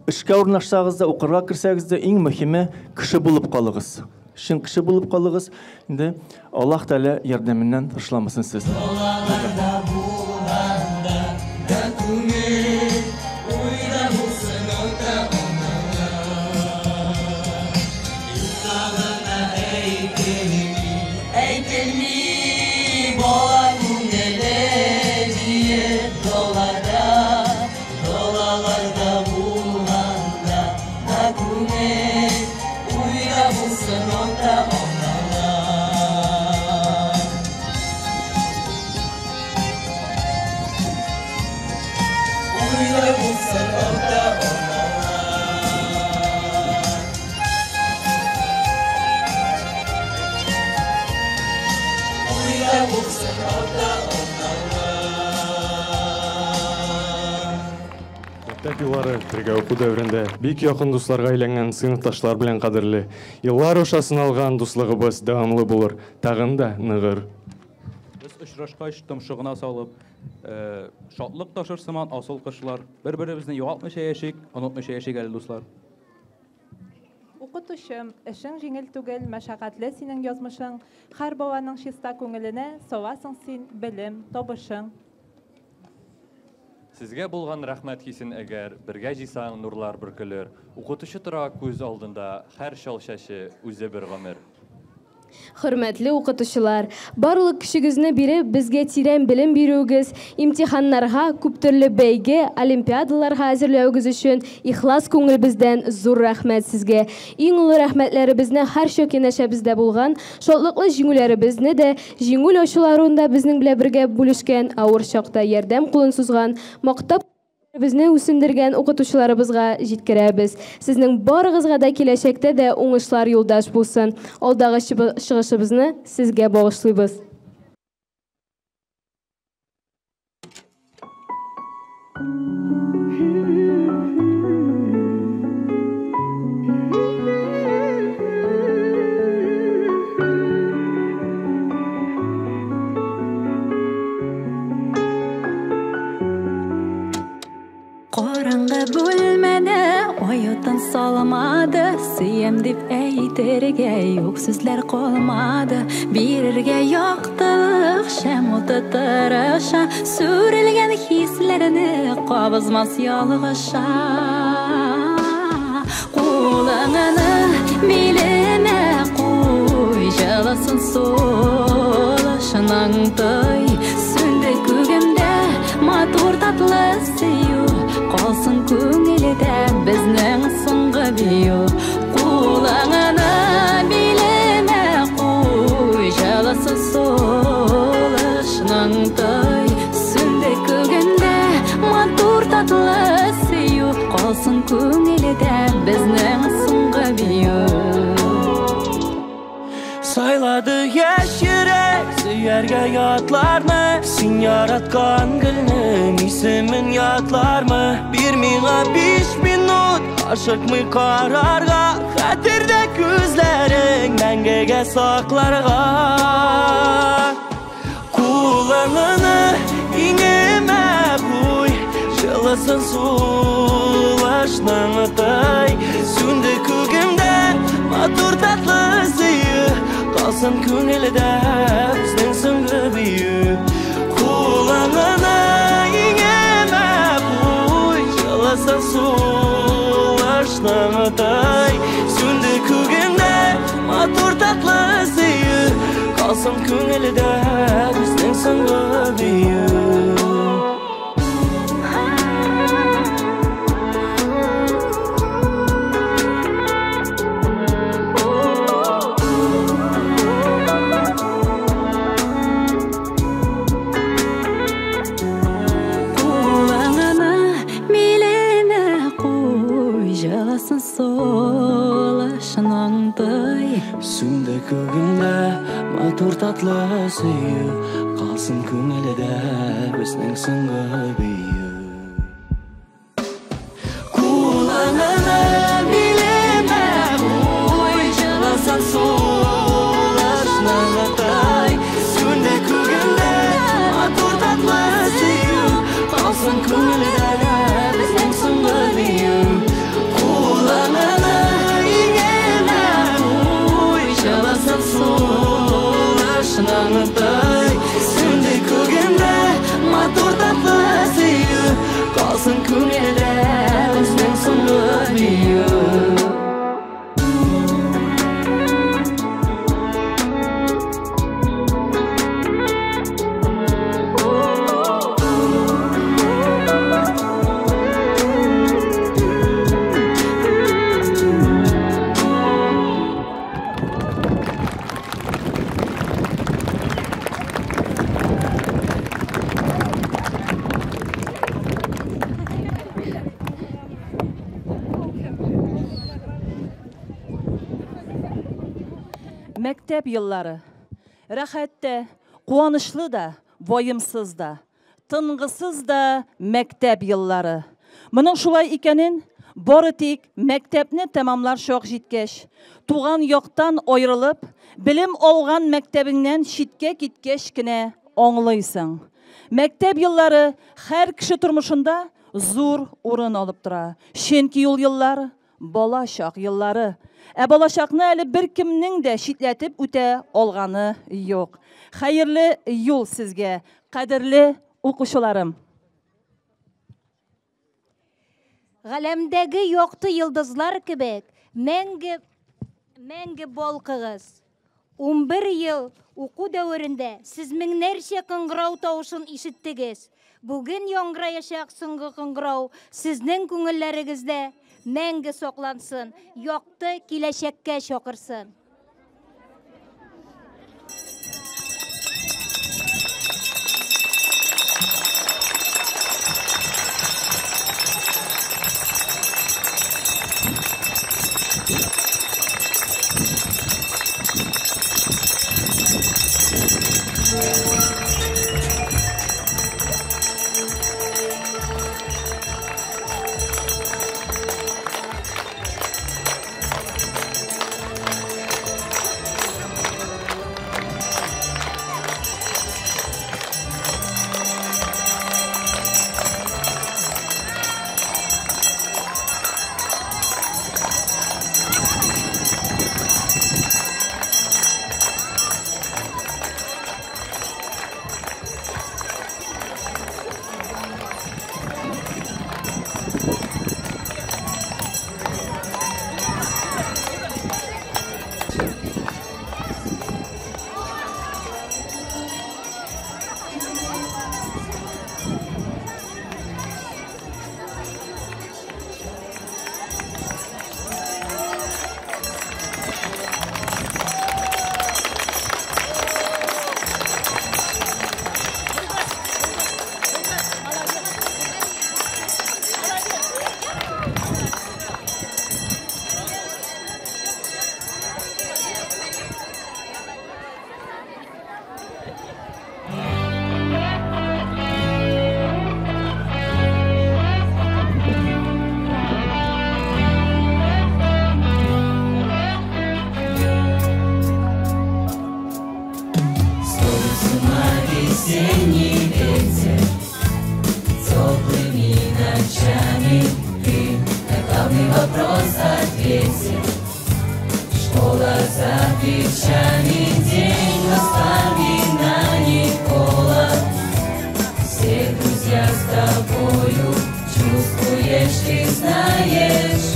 Эшкә урнашсагыз да, укырга керсәгез дә, иң мөһиме кеше булып калыгыз. Чын кеше булып калыгыз. Инде Аллаһ Тәгалә ярдәменнән ташламасын сезне. Далаларда булганда да күңел уйда булсын ата-аналар. Юкка гына әйтелми, әйтелми бала күңеле диеп далада, далаларда булганда да күңел уйда булсын ата-аналар. Уйда булсын ата-аналар. Уйда булсын ата-аналар. Мәктәп еллары бергә уку дәверендә бик якын дусларга әйләнгән сыйныфташлар белән кадерле. Еллар аша сыналган дуслыгыбыз дәвамлы булыр, тагын да ныгыр. Без очрашкач томшыгына салып, шатлык ташыр сыман асыл кошлар. Бер-беребезне югалтмыйча яшик, онытмыйча яшик әле, дуслар. Укытучым, эшең җиңел түгел, мәшәкатьле синең язмышың. Һәр баланың чиста күңеленә саласың син белем, табышың. Сезгә булган рәхмәт хисен әгәр бергә җыйсаң, нурлар бөркелер. Укытучы тора күз алдында, һәр чал чәче үзе бер гомер. Хөрмәтле укытучылар, барлык көчегезне биреп, безгә тирән белем бирүегез, имтиханнарга, күптөрле бәйге, олимпиадаларга әзерләвегез өчен ихлас күңелебездән зур рәхмәт сезгә. Иң олы рәхмәтләребезне һәрчак янәшәбездә булган, шатлыклы җиңүләребезне дә, җиңү ачуларын да безнең белән бергә бүлешкән, авыр чакта ярдәм кулын сузган, мактап безне үсендергән укытучыларыбызга җиткерәбез. Сезнең барыгызга да киләчәктә дә уңышлар юлдаш булсын. Алдагы чыгышыбызны сезгә багышлыйбыз. Караңгы бүлмәдә оятын салмады, сөям дип әйтергә юк сүзләр калмады. Бирергә яктылык шәм уты тырыша, сүрелгән хисләрне кабызмас ялгыша. Кулыңны билемә куй, җылысын сулышының той. Сүнде күгемдә матур татлы сөю, калсын күңелдә безнең соңгы бию. Кулыңны билемә куй, җылысын сулышының той. Сүнде күгемдә матур татлы сөю, калсын күңелдә безнең соңгы бию. Сайлады яшь йөрәк, сөяргә ятлармы? Син яраткан гөлнең исемен ятлармы? Бир миңа 5 минут, ашыкмый карарга, хәтердә күзләрең мәңгегә сакларга. Кулыңны иңемә куй, җылысын сулышның тай. Сүнде күгемдә матур татлы сөю, калсын күңелдә безнең соңгы бию. Кулыңны иңемә куй, җылысын сулышның тай. Сүнде күгемдә матур татлы сөю, калсын күңелдә безнең соңгы бию. Кулыңны билемә куй, җылысын сулышының той. Сүнде күгемдә матур татлы сөю, калсын күңелдә безнең соңгы бию. Кулыңны билемә куй, җылысын сулышның тай. Сүнде күгемдә матур татлы сөю, калсын күңелдә безнең соңгы бию. Мәктәп еллары. Рәхәт тә, куанычлы да, ваемсыз да, тынгысыз да мәктәп еллары. Моның шулай икәнен бары тик мәктәпне тәмамлар чак җиткәч, туган яктан аерылып, белем алган мәктәбеңнән читкә киткәч кенә аңлыйсың. Мәктәп еллары һәр кеше тормышында зур урын алып тора. Чөнки ул еллар балачак еллары. Ә балачакны әле беркемнең дә читләтеп үтә алганы юк. Хәерле юл сезгә, кадерле укучыларым. Галәмдәге якты йолдызлар кебек мәңге мәңге балкыгыз. 11 ел уку дәверендә сез меңнәрчә кыңгырау тавышын ишеттегез. Бүген яңгыраячак соңгы кыңгырау сезнең күңелләрегездә мәңге саклансын, якты киләчәккә чакырсын. Весенний ветер теплыми ночами ты на главный вопрос ответил. Школа за плечами, день воспоминаний холод. Все друзья с тобою, чувствуешь, ты знаешь,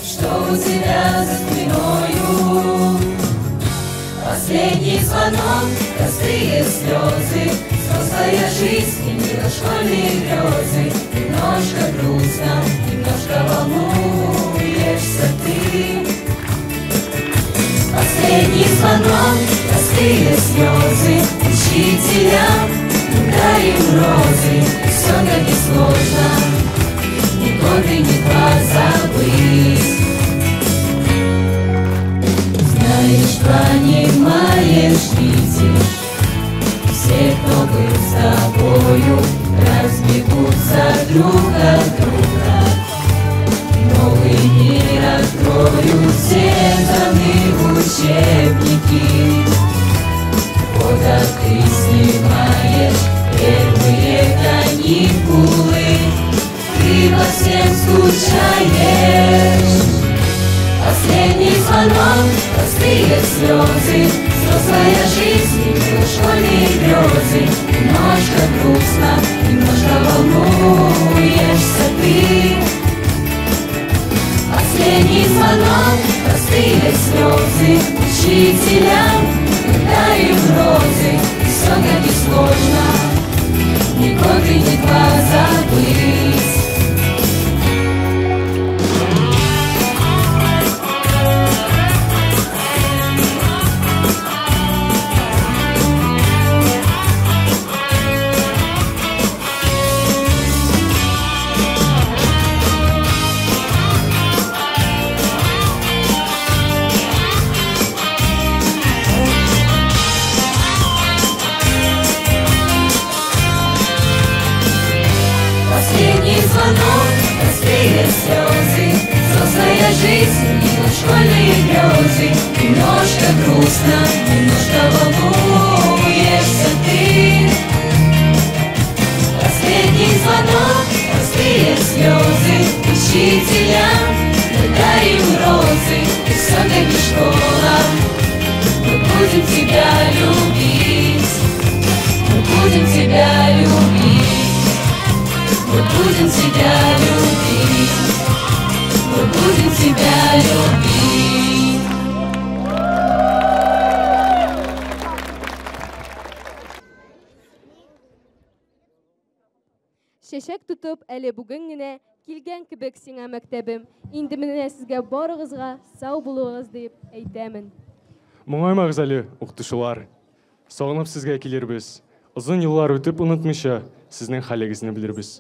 что у тебя за спиною. Последний звонок, простые слезы, взрослая жизнь сменила школьные грезы. Немножко грустно, немножко волнуешься ты. Последний звонок, простые слезы, учителям мы дарим розы. Все-таки сложно ни год и ни два забыть. Знаешь, понимаешь, видишь, все, кто был с тобою, разбегутся друг от друга. Новый мир откроют все даны учебники. Вот как ты снимаешь первые каникулы, ты по всем скучаешь. Последний звонок, простые слезы, взрослая жизнь, школьные грезы. Немножко грустно, немножко волнуешься ты. Последний звонок, простые слезы, учителям мы дарим розы. Все-таки сложно ни год и ни два забыть. Все-таки школа, мы будем тебя любить, мы будем тебя любить, мы будем тебя любить, мы будем тебя любить. Чәчәк тотып, әле бүген генә килгән кебек сиңа мәктәбем. Инде менә сезгә барыгызга сау булыгыз дип әйтәмен. Моңаймагыз әле, укытучылар. Сагынып сезгә килербез. Озын еллар үтеп онытмыйча, сезнең хәлегезне белербез.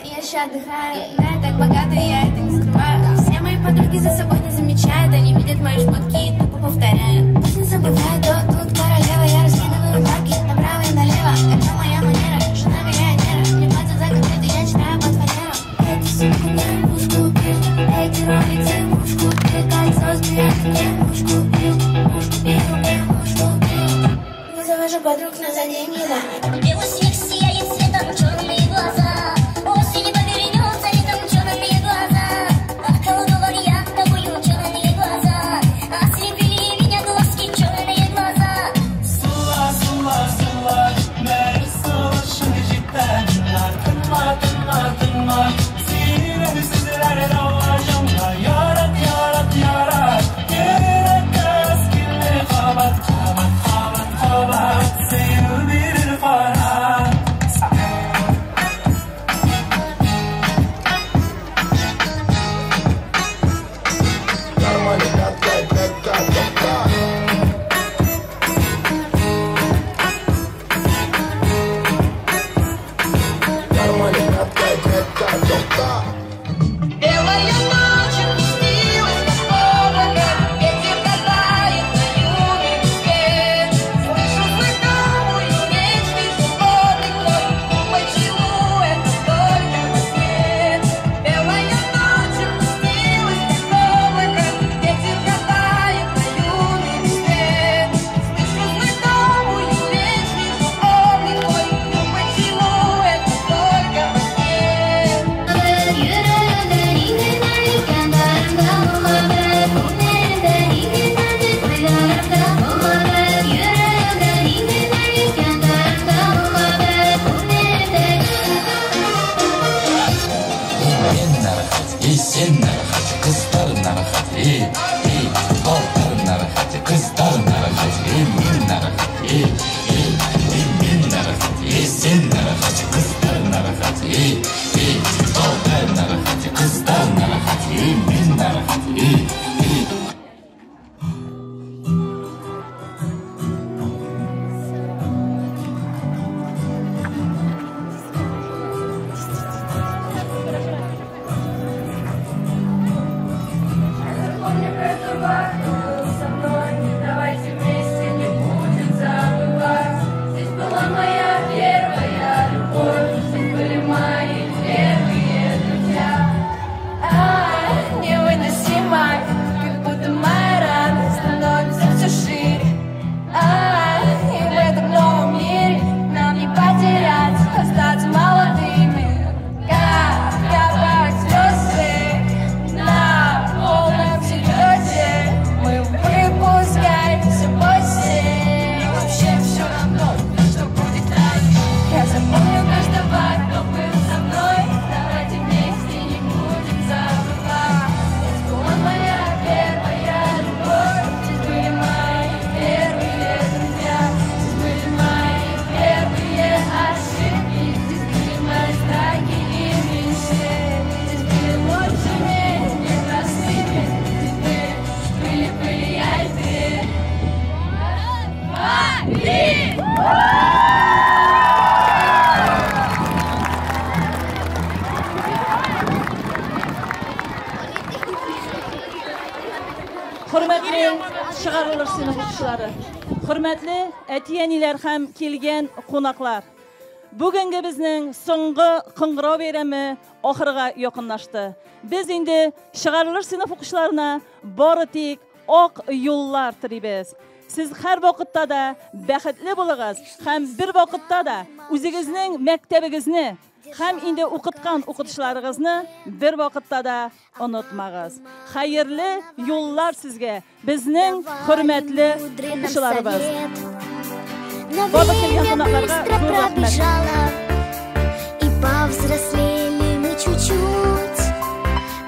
Я еще отдыхаю, да, я так богата, я это не скрываю. Все мои подруги за собой не замечают, они видят мои шмотки и тупо повторяют. Пусть не забывают, то тут королева, я раскидываю бабки направо и налево. Это моя манера, жена миллионера. Мне платят за конфеты, я читаю под фанеру. Эти сумку мне муж купил, эти роликсы муж купил, кольцо с бриллиантами муж купил, муж купил, мне муж купил. Не завожу подруг, но за деньги, да. Белый снег сияет светом, черные глаза. Осень повернется летом, черные глаза. Околдован я тобою, черные глаза. Ослепили меня глазки, черные глаза. Сула, сула, сула, Хөрмәтле чыгарылыш сыйныф укучылары, хөрмәтле әти-әниләр һәм килгән кунаклар. Бүгенге безнең соңгы кыңгырау бәйрәме ахырга якынлашты. Без инде чыгарылыш сыйныф укучыларына бары тик ак юллар телибез. Сез һәр вакытта да бәхетле булыгыз һәм бер вакытта да үзегезнең мәктәбегезне Һәм инде укыткан укытучыларыгызны бер вакытта да онытмагыз. Хәерле юллар сезгә, безнең хөрмәтле укучыларыбыз. Но Барлык килгән время кунакларга быстро зур рәхмәт. пробежало, и повзрослели мы чуть-чуть.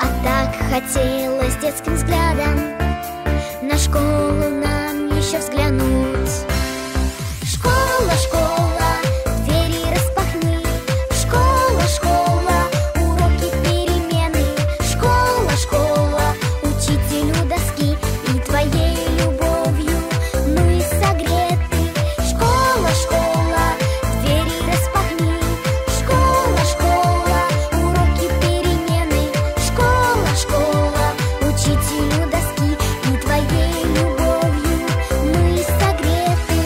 А так хотелось детским взглядом на школу нам еще взглянуть. Школа, школа, двери распахни. Школа, школа, уроки перемены. Школа, школа, учителю доски и твоей любовью мы согреты. Школа, школа, двери распахни. Школа, школа, уроки перемены. Школа, школа, учителю доски и твоей любовью мы согреты.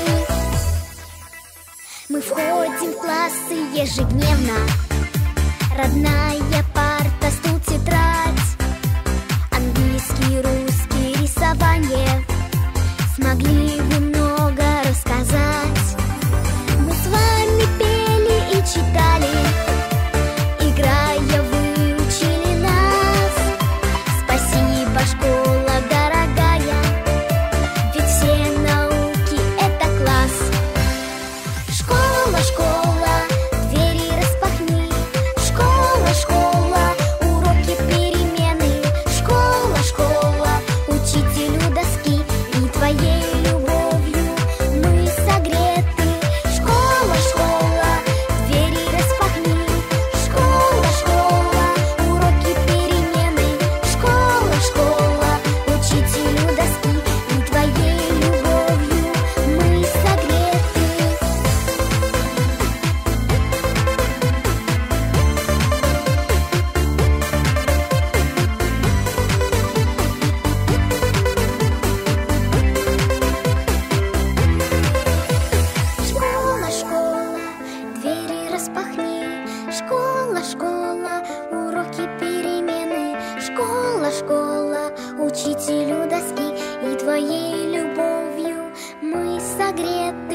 Мы входим в классы ежедневно. Родная парта, стул, тетрадь, английский, русский, рисование. Смогли вы много рассказать. Мы с вами пели и читали, играя, выучили нас. Спасибо, школа дорогая, ведь все науки — это класс. Школа, школа, двери распахни. Школа, школа, уроки перемены. Школа, школа, учителю доски и твоей любовью мы согреты. Школа, школа, двери распахни. Школа, школа, уроки перемены. Школа, школа, учителю доски и твоей любовью мы согреты. Школа, школа, двери распахни. Школа, школа, уроки перемены. Школа, школа, учителю доски и твоей любовью мы согреты.